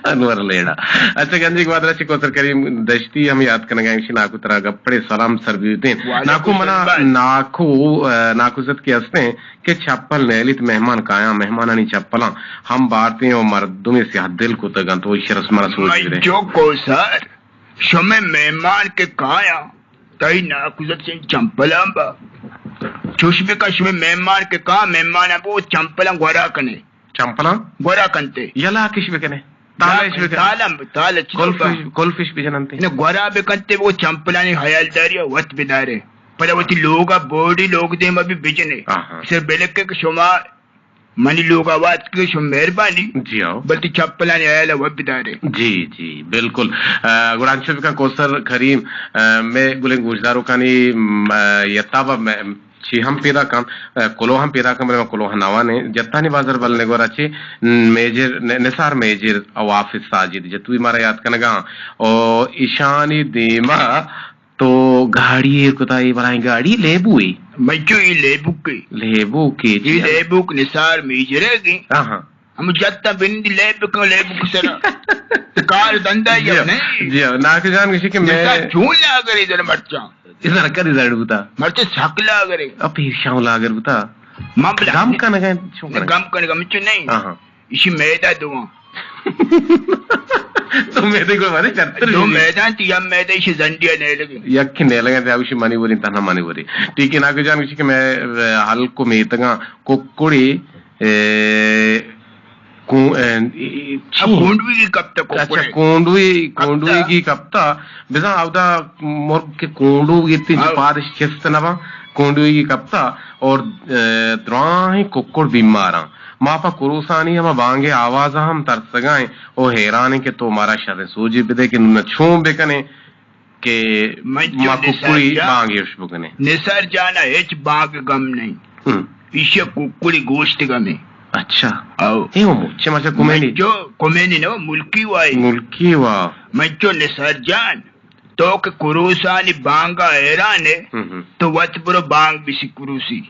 انور لیڑا۔ اچھا، گنجی گوادر چی کوثر کریم دشتی ہم یاد کنگا، ہمشی ناکو ترا گپڑے سلام سر بیوتیں۔ وعلیکم ناکو منا السلام۔ ناکو، آ، ناکو زد کے ہستیں کہ چپل نیلیت مہمان کایاں، مہمانانی چپلاں ہم بارتیں و مردمے سیاہ دل کتگ انت، و ایشی رسم را سوج من گرے۔ جو کوثر، شمے مہمان کہ کایاں، تئی ناکوزت چین چمپلاں با۔ چوش بکن شمے مہمان کہ کاں، مہمان بو چمپلاں گورا کنے۔ چمپلاں؟ گورا کنتے۔ یلا کش بکنے۔ تالش بکنے۔ تالم، تالش کلفش، کلفش بجننتے۔ نہ گورا بکنتے، وہ چمپلانی حیالداری وت بدارے۔ پدا وتی لوگا بوڑی لوگ دیما بھی بجنے۔ آہا۔ سر بلکہ کہ شما منی لوگ آ واتکے شما مہربانی۔ جی ہو۔ بلتی چپلانی حیال ء وت بدارے۔ جی، جی، بالکل۔ آ، گڑا انچو بکن کوثر کریم، آ، مئے گلیں گوشداروکانی، م، آ، یتاب ء م، چی ہم پیدا کن، آ، کلوہ ہم پیدا کن، بلے ما کلوہ نہ وانیں۔ جتانی بازار بلنے گورا چی، م، میجر، ن-، نثار میجر او حافظ ساجد جتوئی مارا یاد کنگا۔ او ایشانی دیما تو گاڑی ایر کتا، اے بلائیں گاڑی لیبو اے؟ بچو، اے لیبوک اے۔ لیبوک اے، اے جی۔ لیبوک نثار میجر ء گی۔ ہاں، ہاں۔ ہم جتا بندی لیبوک، لیبوک سرا۔ کار دندا جی یا ہاں، نہیں؟ جی ہاں۔ ناکو جان گشی کہ میں جتا چون لاگرے در مرچاں۔ ادھر کدی زڑ بوتا؟ مرچاں سک لاگرے۔ اپی شاو لاگر بوتا۔ من بلا گم کنگا، چون کنگا؟ گم کنگا، مچو نہیں۔ ہاں، ہاں۔ ایشی میدہ دواں۔ تو میدہ کو مانے چتر دو میدان تی یا میدہ ایشی زنڈیا نیلگے۔ یک نیلگے تے اوشی منی وری تنہا منی وری۔ ٹھیک ہے، ناکو جان گشی کہ میں، اے، ہلکو میتگاں ککڑی، اے، کو-، اے، اے، چی؟ اب کونڈوی کی کپتا ککڑے۔ اچھا، کونڈوی، کونڈوی کپتا۔ کی کپتا۔ بزاں اودا مرگ کے کونڈو گیتی جو ہاں۔ پادش چست نبا، کونڈوی کی کپتا اور، اے، دراہیں ککڑ بیماراں۔ ما پہ کروسانی ہما بانگے آواز ء ہم ترسگا ایں و حیران ایں کہ تو مارا شریں سوجے بدے کہ نون چون بکنیں کہ من چو ما نثار ککڑی جان، بانگے اش بکنیں۔ نثار جان ء ہچ بانگ گم نہیں۔ ہم۔ ایشی ء ککڑی گوشت گمیں۔ اچھا۔ او۔ اے ہم چہ مچا کمینی؟ من چو کمینی نہ، ملکی وائی۔ ملکی وا۔ من چو نثار جان، تو کہ کروسانی بانگا حیران ئے، ہم ہم۔ تو وت برو بانگ بسی کروسی۔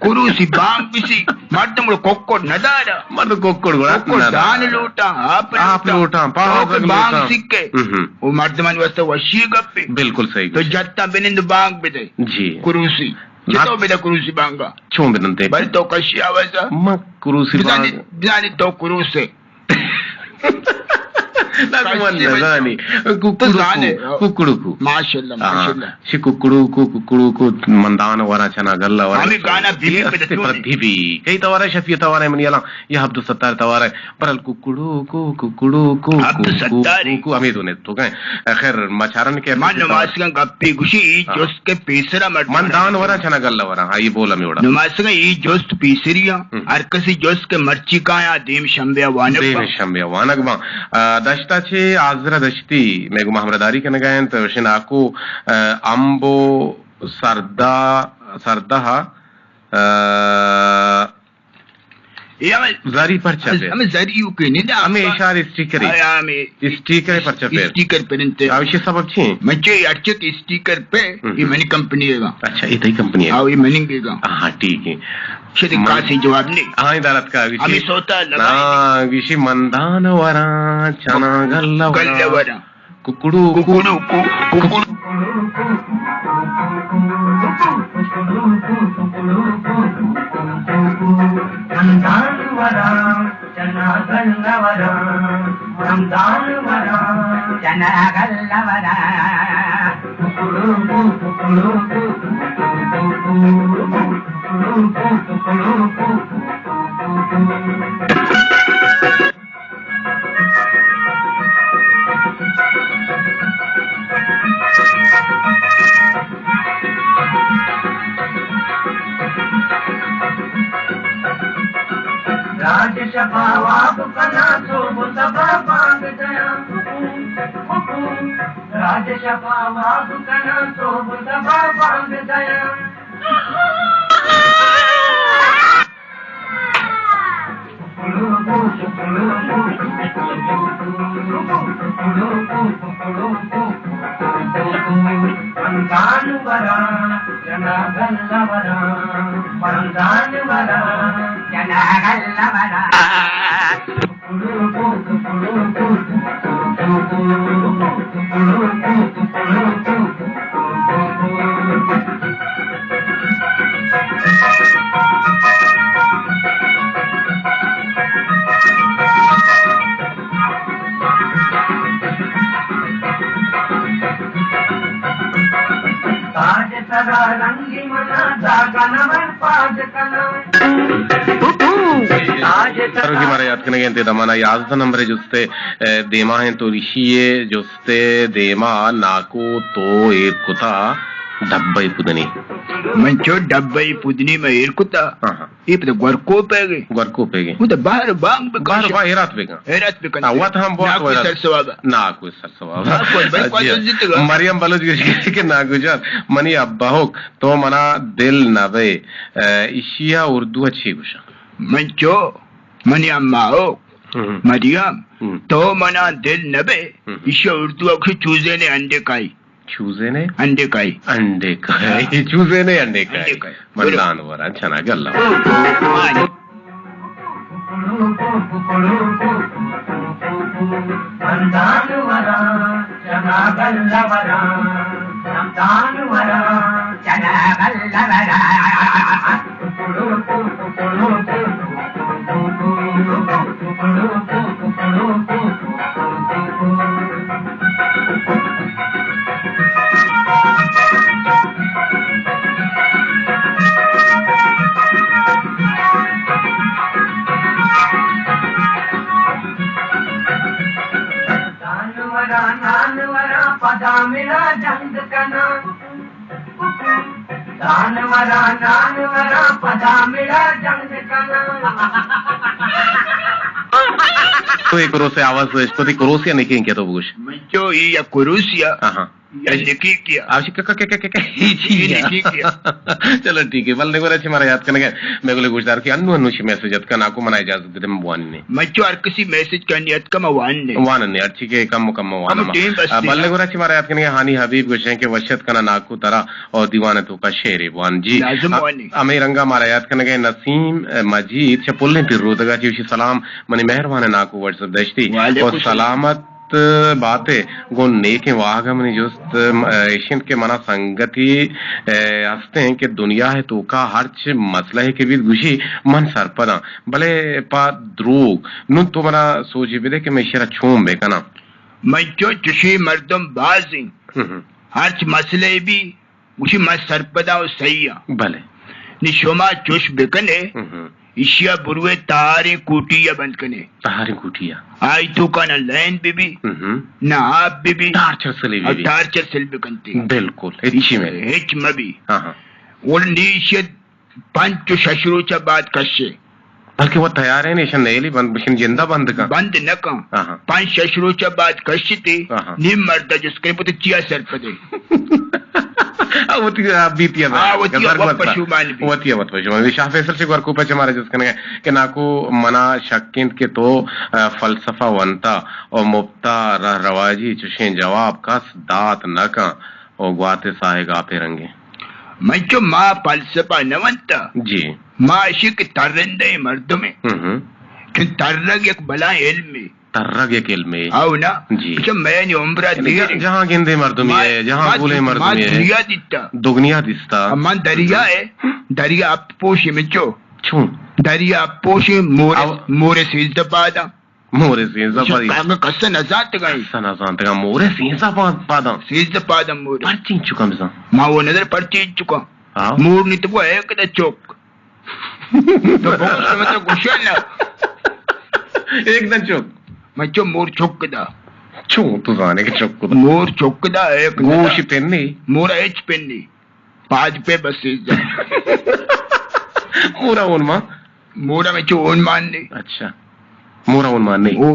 کروسی بانگ بسی، مردم گڑا ککڑ ندارا۔ مردم ککڑ گڑا ککڑ ندارا۔ دان لوٹاں، آپ آپ لوٹاں۔ لوٹاں، پاہا تو کہ زگ بانگ لوٹاں۔ سکے۔ ہم ہم۔ او مردمانی واسطہ وشی گپے۔ بالکل صحیح تو گوشت۔ جتا بنند بانگ بدے۔ جی۔ کروسی۔ چتو بدے کروسی بانگا؟ چون بدنتے؟ بل تو کشی آوازا۔ ما کروسی بزانی، بانگ۔ بزانی تو کروسے۔ نہ، تو من نزانی۔ تو ککڑوکو، زانے۔ ککڑوکو۔ ماشاءاللہ، ہاں، ماشاءاللہ۔ شی ککڑوکو، ککڑوکو، من دان ورا چنا گلہ ورا۔ ہمیں گانا بی بی اے پہ استے دتونی۔ پر بی بی۔ کئی توارا شفیع توارا منی الان، یا عبدالستار توارا، برل ککڑوکو، ککڑوکو، عبدالستار۔ کوکو، ہمیں دونے تو گئے۔ خیر، مچارن کے من نماز کا گپی گوشی، ہاں۔ جست کہ پیسرا مرد من دان ورا چنا گلہ ورا، ہاں، یہ بولا میں اڑا۔ نماسگاں اے جست پیسری آں۔ ہم۔ ہر کسی جست کہ مرچی کایاں دیم شنبے ء وانگ دیم باں۔ شنبے ء وانگ باں۔ آ، دشتا چے آزرہ دشتی، مئے گوما ہمراہداری کنگا انت، شناکو، آ، امبو سردہ، سردہ، آ، اے ہمے زری پرچہ پہ۔ ہمے زری یو کے نہیں دا۔ ہمے اشار اسٹیکر ہے۔ ہاں، ہمے اسٹیکر پرچہ پہ۔ اسٹیکر پرنتے۔ آوشی سبب چی ہیں؟ من چے اچک اسٹیکر پہ، ہم۔ یہ منی کمپنی ہے گا۔ اچھا، یہ تئی کمپنی ہے۔ ہاں، یہ منی گے گا۔ ہاں، ٹھیک ہے۔ شدی من-، کاسی جواب نہیں۔ ہاں، عدالت کا وشی۔ ہمیں سوتا لگا۔ ہاں، وشی مندان وراں، چنا گل وراں۔ گل وراں۔ ککڑو کو، ککڑو کو، ککڑو۔ رمضان ورا، چنا گل ورا، رمضان ورا، چنا گل ورا۔ راج شپا واب کنا، صبح سبا بانگ دیاں۔ راج شپا واب کنا، صبح سبا بانگ دیاں۔ رمضان ورا، جنا گل ورا، رمضان ورا، جنا گل ورا۔ تاج سرا رنگی منا، داغ نمن پاج کنا۔ تاج سرا۔ سروکی مارا یاد کنگے انت، دمانا یازدہ نمبر جستے، اے، دیما ہیں تو ریشی ہے جستے دیما ناکو تو ایر کتا ڈبئی پدنی۔ من چو ڈبئی پدنی میں ایر کتا۔ ہاں، ہاں۔ اے پدا گورکو پیگے۔ گورکو پیگے۔ وہ تو باہر بانگ بکن۔ باہر با ایرات بکن۔ ایرات بکن۔ آ، وت ہم بہت ناکو ویرات۔ سر ثواب۔ ناکو سر ثواب۔ ناکو، بلکل جی۔ جتگا۔ مریم بلوچ گوشی کہ ناکو جان، منی ابا ہوک، تو منا دل نہ بے۔ اے، ایشیا اردو چی گوشاں؟ من چو، منی اما ہوک، ہم۔ مریم، ہم۔ تو منا دل نہ بے۔ ہم۔ ایشیا اردو گوشی چوزے نے انڈے کائی۔ چوزے نے؟ انڈے کائی۔ انڈے کائی۔ ہاں۔ چوزے نے انڈے کائی۔ انڈے کائی۔ مندان ورا، چنا گل ورا۔ ہاں۔ مندان ورا، چنا گل ورا۔ مندان ورا، چنا گل ورا۔ جانوراں، جانوراں، پدا ملا جنگ کناں۔ جانوراں، جانوراں، پدا ملا جنگ کناں۔ تو اے کروس ءِ آواز اشکتی، کروس یا نکیں کہ تو بگوش؟ من چو اے یا کروس یا۔ آہاں۔ یا نکی کیا؟ آ، شک-، ک-، ک-، ک-، ک-، ک-، ہیچ ہی اے نہ۔ نکی کیا؟ چلو ٹھیک ہے، بلے گورا چی مارا یاد کنگے، میں گلے گوشدار کی انو انو شی میسج اتکا، ناکو منا اجازت دے، من واننے۔ من چو ہر کسی میسج کنی اتکا، من واننے۔ واننے، ہر چی کہ کم کم وانم۔ کم ٹیم بس آ، بلے گورا چی مارا یاد کنگے، ہانی حبیب گوشیں کہ وشت کنا ناکو ترا اور دیوان تو کا شعر وان جی۔ لازم آ، وانی۔ ہمیں رنگا مارا یاد کنگے نسیم، اے، مجید، چہ پلیں پیر روتگا چی وشی سلام، منی مہروان ناکو واٹس ایپ دشتی۔ وعلیکم اور السلام۔ سلامت بات ئے، گوں نیکیں واہگ ءَ منی جست، م-، ایش انت کہ منا سنگتی، اے، ہستیں کہ دنیا ءِ توکا ہرچ مسئلہ کہ بیت گوشی من سرپداں، بلے پہ دروگ۔ نوں تو منا سوجے بدے کہ من ایشرا چون بکناں۔ من چو چشیں مردم باز انت۔ ہم ہم۔ ہرچ مسئلہ بی گوشی، من سرپداں و سہی آں۔ بلے۔ نی شما چوش بکنے، ہم۔ ایشیا بروے تہاریں کوٹی ءَ بند کنے۔ تہاریں کوٹی ءَ۔ آئی توکا نہ لین بہ بی، ہم۔ نہ آپ بہ بی۔ ٹارچر سلے بہ بی۔ ٹارچر سل بکنتی۔ بالکل، ہچی مہ بی۔ ہچ مہ بی۔ ہاں، ہاں۔ اور نی ایشیا پنچ و شش روچ ءَ بعد کشے۔ بلکہ وہ تیار ہیں، ایشن نیلی بند، بشن جندہ بند کن۔ بند نہ کن۔ آہاں۔ پنچ شش روچ ءَ بعد کشتے، آہاں۔ نیم مرد ءَ جست کرے، پتہ چیا سرپدے۔ آ، وتی، آ، بیتی ء ہاں، وتی ء گزر وت گوزتا۔ پشومان بی۔ وتی ء وت پشومان بی۔ شاہ فیصل چہ گورکوپ ء چہ مارا جست کنگ ء کہ ناکو، منا شک انت کہ تو، آ، فلسفہ ونتا و مپتا رہ رواجی چشیں جواب کس دات نہ کن و گوات ء ساہگ آپے رنگیں۔ من چو ما فلسفہ نہ ونتا۔ جی۔ ما اشی کہ ترندہ مردمیں۔ ہم ہم۔ چون ترگ یک بلائیں علمے۔ ترگ یک علمے۔ او نا۔ جی۔ اچھا، میں نی عمرہ یعنی دیر۔ جہاں گندے مردمی ما، ہے، جہاں ما، گولے ما مردمی ہے۔ دنیا دیتا۔ دگنیا دیستا۔ من دریا ہے، دریا اپ پوشی مچو۔ چون؟ دریا اپ پوشی مور، او۔ مور سیزدہ پادا۔ مور سیزدہ پادا۔ کاگا کسا نزانتگا۔ کسا نزانتگا، مور سیزدہ پا-، پادا۔ سیزدہ پادا مور۔ پرچی چکم زان؟ ما وہ نظر پرچی چکا۔ ہاں۔ مور نی تو ایک دا چوک۔ تو بگوش کہ مطلب گوشے نا۔ ایک دن چک۔ من چو مور چک دا۔ چون تو زانے کہ چک دا؟ مور چک دا ایک دن۔ گوش پن نی؟ مور ہچ پن نی۔ پاد پہ بس دا۔ مورا اون ما؟ مورا من چو اون مان نی۔ اچھا۔ مورا اون مان نی؟ او،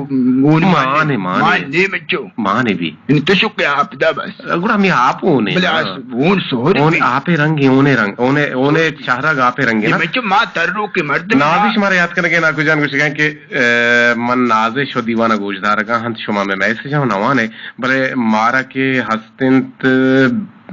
اون مان مان نی، نی، مان نی۔ مان نی من چو۔ مان نی بی۔ یعنی تو شکے آپ دا بس۔ گڑا ہمیں آپ ہونے۔ بلے آس، ہون سہر اون بی۔ آپے رنگ، ہونے رنگ، ہونے، ہونے چہرہ گاپے رنگ نا۔ بچو ما ترو کے مردم نازش مارا یاد کرنے کے ناکو جان گوشگا کہ، اے، من نازش و دیوانہ گوشدارگا ہنت شما میں میسج ہوں نوانے، بلے مارا کے ہستنت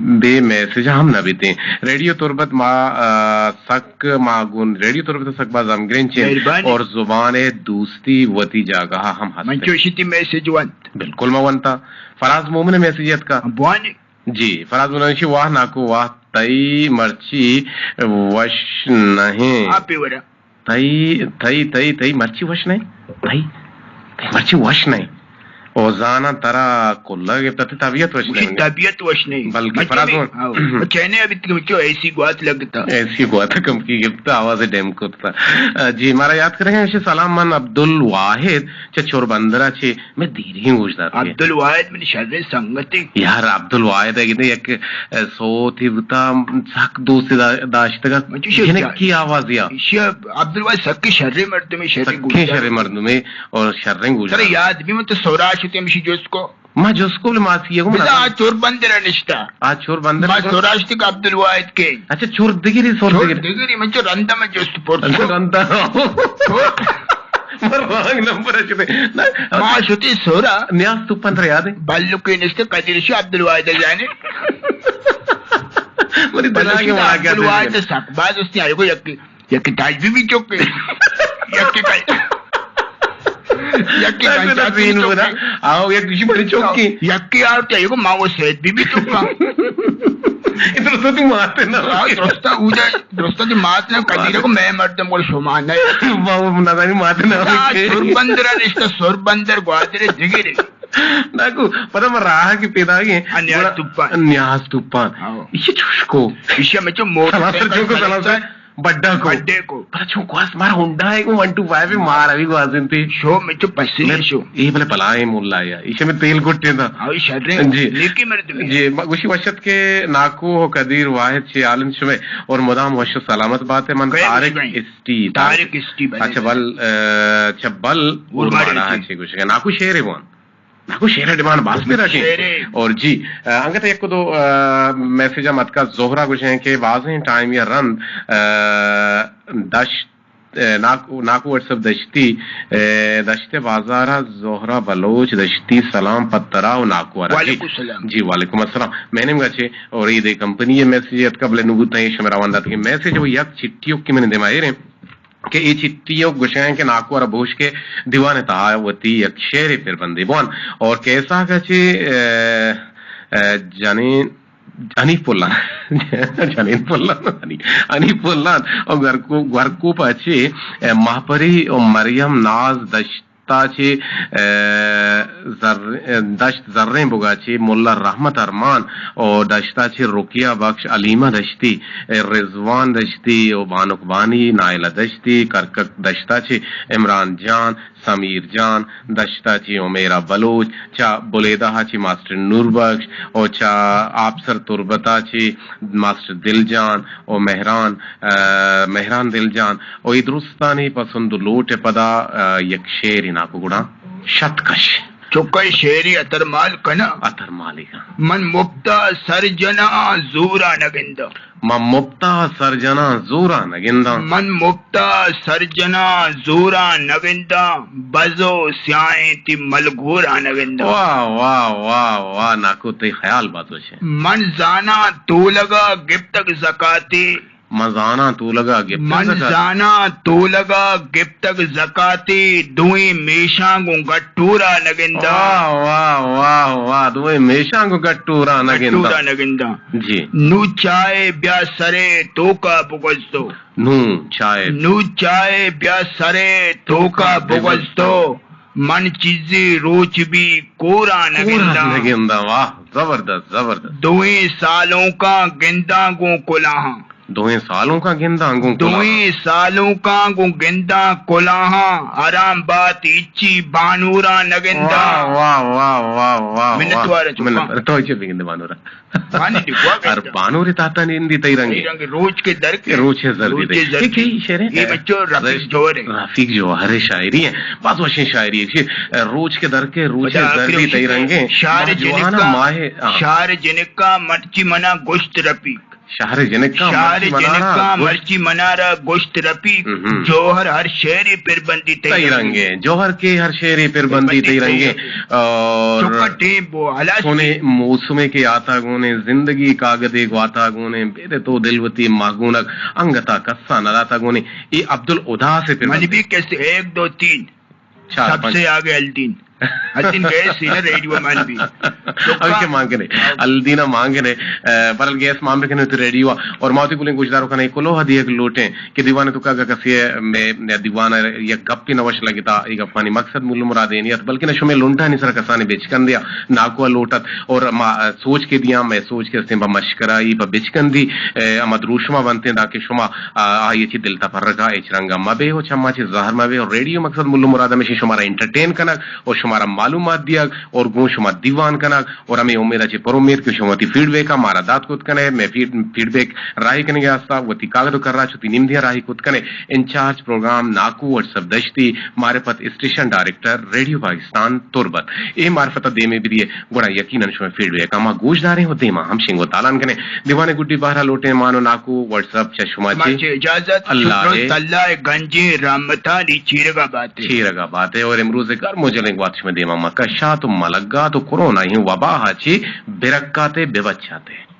بے میسج ہم نہ بیتیں۔ ریڈیو تربت ما، آ، سک ما گون ریڈیو تربت سک باز ہم گرنچیں مہربانی۔ اور زبان دوستی وتی جاگہ ہم ہست۔ من چوشی تی میسج ونت۔ بالکل ما ونتا۔ فراز مومن میسج اتکا۔ بوانی۔ جی، فراز بلوچی، واہ ناکو واہ، تئی مرچی وش نہ ایں۔ آپی ورا۔ تئی، تئی، تئی، تئی مرچی وش نہ ایں۔ تئی، تئی مرچی وش نہ ایں۔ او زاناں ترا کلا گپتا، تئی طبیعت وش نہ ایں۔ طبیعت وش نہ ایں۔ بلکہ مرچی فراز بلوچی، ہاں، چینے ابھی تک بچو ایسی گوات لگتا۔ ایسی گوات کم کی گپتا، آواز ڈیم کرتا۔ جی، مارا یاد کریں گے، سلام، من عبدالواحد چہ چور بندرا چہ میں دیریں گوش دات۔ عبدالواحد منی شریں سنگتے۔ یار، عبدالواحد ء گندے یک، ء، سوتے بوتا، سک دوست دا-، داشتگا۔ من چوشی جنکی آوازیا۔ ایشی عبدالواحد سکیں شریں مردمے، شریں سکیں گوشدار۔ شریں مردمے اور شریں گوشدار۔ ترا یاد بی من تو سورا شتے ہمشی جست کو۔ ما جست کو بلے ماسی کو بلا آ چور بندر نشتا۔ آ چور بندر ما کو۔ سورا شتے کہ عبدالواحد کے۔ اچھا، چور دگری، سور چور دگری۔ دگری، من چو رندا من جست پرس کو۔ رندا۔ چور۔ من رانگ نمبر شتے۔ نہ، ما شتی سورا۔ نیاز تو پندرہ یاد ہے؟ بلکہ نشتے قدیر شی عبدالواحد جانے۔ منی دلا کے بلکہ ملاقات عبدالواحد ہے۔ سک باز استی آئے کو یکی، یکی تاج بی بی چوکے۔ یکی تاج، یکی تاج بی بی چوکے۔ آؤ، یک کسی بڑی چوکی۔ یکی آؤ تے آئے کو ماں وہ سید بی بی چوکا۔ ادھر تو تم آتے نا۔ آؤ، درستا ہو جائے۔ درستاں تئی مات نام قدیر کو میں مردم گل شما نہ۔ بابا نزانی مات نام آ، کے۔ سور بندر رشتہ، سور بندر گوادر دگرے۔ ناکو، پدا من راہ کی پیدا گئے۔ آ، نیاز گڑا توپان۔ نیاز توپان۔ ہاں۔ ایشی چوش کو۔ ایشی میں چو موٹر سلام سر سائیکل چوکو، سلام سر۔ بڈا کو۔ بڈے کو۔ پدا چون گواز مار ہونڈا ہے کو ون ٹو فائیو ہے، مار ابھی گوازن تے۔ شو میں چو پسری میں شو۔ اے بلے بلائیں مولا یا۔ ایشی میں تیل گٹے دا۔ ہاں، شرے۔ جی۔ نیکی مردمی۔ جی، ما گوشی وشت کے ناکو ہو قدیر واحد چے عالم شمے۔ اور مدام وش و سلامت بات ہے۔ من کئے طارق گوشگائیں؟ اسٹی، طارق طارق۔ اسٹی بلے۔ اچھا، بل، ا، اچھا، بل اور اور مارا چی؟ چی گوشگا؟ ناکو شعر بوان۔ ناکو شعر ڈیمانڈ باز پیدا کی۔ شعر۔ اور جی، ا، انگت یک دو، ا، میسج ہم اتکا۔ زہرا گوشیں کہ بازیں ٹائم یا رند، ا، دشت اے، ناکو، ناکو واٹس ایپ دشتی، اے، دشت بازار ء زہرا بلوچ دشتی سلام پہ ترا و ناکو ء را۔ جی۔ وعلیکم السلام۔ جی، وعلیکم السلام۔ میں نیمگا چے اور عید کمپنی ء میسج اتکا بلے نبوتاں شمے روان دات کہ میسج وہ یک چٹی کہ من دیما ایریں کہ اے چٹی گوشگا کہ ناکو ء را بوش کے دیوان تہا وتی یک شعر پر بندے بوان اور کیسا کا چے، اے، اے، جنین حنیف پلان۔ جنین پلان، حنیف، حنیف پلان۔ او گورکو-، گورکوپ ء چے، اے، ماہپری او مریم ناز دشتا چے، اے، زر-، اے، دشت زریں بگا چے ملا رحمت ارمان او دشتا چے رقیہ بخش، علیمہ دشتی، اے، رضوان دشتی او بانک بانی، نائلہ دشتی، کرکک دشتا چے عمران جان، سمیر جان، دشتا چی عمیرہ بلوچ، چا بلیدہ چی ماسٹر نور بخش، او چا آپسر تربتا چی ماسٹر دل جان، او مہران، ا، مہران دل جان، او ای درستانی پسند و لوٹ پدا، ا، یک شعری ناکو گڑا شت کش۔ چکئے شعری اتر مال کناں۔ اتر مالی کن۔ من مپتا سر جناں زورا نہ گنداں۔ من مپتا سر جناں زورا نہ گنداں۔ من مپتا سر جناں زورا نہ گنداں۔ بزو سیاہیں تی ملگورا نہ گنداں۔ واہ، واہ، واہ، واہ، ناکو تئی خیال باز وش ایں۔ من زاناں تولگا گپتگ زکاتے۔ من زاناں تولگا گپتگ من زکاتے۔ زاناں تولگا گپتگ زکاتے، دوئیں میشاں گوں گٹورا نہ گنداں۔ واہ، واہ، واہ، واہ، دوئیں میشاں گوں گٹورا نہ گنداں۔ گٹورا نہ گنداں۔ جی۔ نوں چائے بیا سرے توکا بگوز تو۔ نوں چائے۔ نوں چائے بیا سرے توکا بگوز تو۔ من چیزے روچ بی کورا نہ کورا گنداں۔ نہ گنداں۔ واہ، زبردست، زبردست۔ دوئیں سالونکاں گنداں گوں کلاہاں۔ دوئیں سالونکاں گنداں گوں کلاہاں۔ دوئیں سالونکاں گوں گنداں کلاہاں۔ حرام بات ہچی بانوراں نہ گنداں۔ واہ، واہ، واہ، واہ، واہ، منت واہ۔ وار ایں چکاں۔ منت وار۔ تو چے بگندے بانوراں؟ بانی ڈگوا ہر گنداں۔ بانورے تاتا نندی تئی رنگے۔ تئی رنگے روچ کے در کے۔ روچ کے زردی روچ کے تئی۔ زردی۔ ٹھیک ہے، یہ شعر ہے۔ یہ بچو رفیق جوہر ہے۔ رفیق جوہر ہے، شاعری ہے۔ باز وشیں شاعری ہے۔ روچ کے در کے، روچ کے زردی تئی رنگے۔ شہر جنکا، ماہ، ہاں۔ شہر جنکا مرچی منا گوشت رفیق۔ شہر جنکا شہر مرچی منارا جنکا گوشت۔ مرچی منارا گوشت رفیق۔ ہم۔ جوہر ہر شعرے پر بندی تئی تئی رنگے۔ رنگے۔ جوہر کے ہر شعرے پر بندی تئی رنگے۔ اور چکا ٹیم بو، ہلاس سونے بی۔ موسمے کے آتا گونے، زندگی کاگدے گواتا گونے، بیدے تو دل وتی ماگونک، انگتا کسا نداتا گونے۔ اے عبدالہدا سے پر من بندی۔ بھی کیسے، ایک، دو، تین۔ چار، سب پنچ۔ سے آگے الدین۔ الدین گئے سی نا ریڈیو مان بھی۔ اب کے مانگنے، الدینا مانگنے، اے، برل گیس مان بکنے تو ریڈیو اور ماوتی گلیں گوشدارو کنے کلوہ دیگ لوٹیں کہ دیوانے تو کا کسی میں دیوانا یک گپ نہ وش لگتا، اے گپانی مقصد مول مراد اے نیت، بلکہ نہ شمے لنٹانی سر کسانی بچکندیا ناکو لوٹت اور ما سوچ کے دیاں، میں سوچ کے استیں با مشکرائی با بچکندی، اے، اما دروشما بنتے دا کہ شما آ، آئی چی دل تپرگا ہچ رنگا مبے و چما چی زہر مبے و ریڈیو مقصد مول مراد ہمیشی شمارا انٹرٹین کنگ و شمارا معلومات دیگ اور گوں شما دیوان کنگ اور ہمیں امید چی پر امید کہ شما وتی فیڈ بیک مارا دات کت کنے۔ میں فیڈ، فیڈ بیک راہی کنگے آستا وتی کاغذ و کراچ وتی نیم دیاں راہی کت کنے۔ انچارج پروگرام ناکو واٹس ایپ دشتی، معرفت اسٹیشن ڈائریکٹر ریڈیو پاکستان تربت۔ اے معرفت دیمے بدیے گڑا یقیناً شما فیڈ بیک ہما گوش داریں و دیما ہم شنگ و تالان کنیں۔ دیوانے گڈی بہرا لوٹیں مان و ناکو واٹس ایپ چہ شما چے۔ اجازت۔ اللہ شکر اے۔ اللہ گنجیں رحمتانی چیرگا باتے۔ چیرگا باتے اور امروز گرم و جلیں گوات شما دیما مکشات و ملگات و کرونا ہی وبا ہا چی برکاتے ببچاتے۔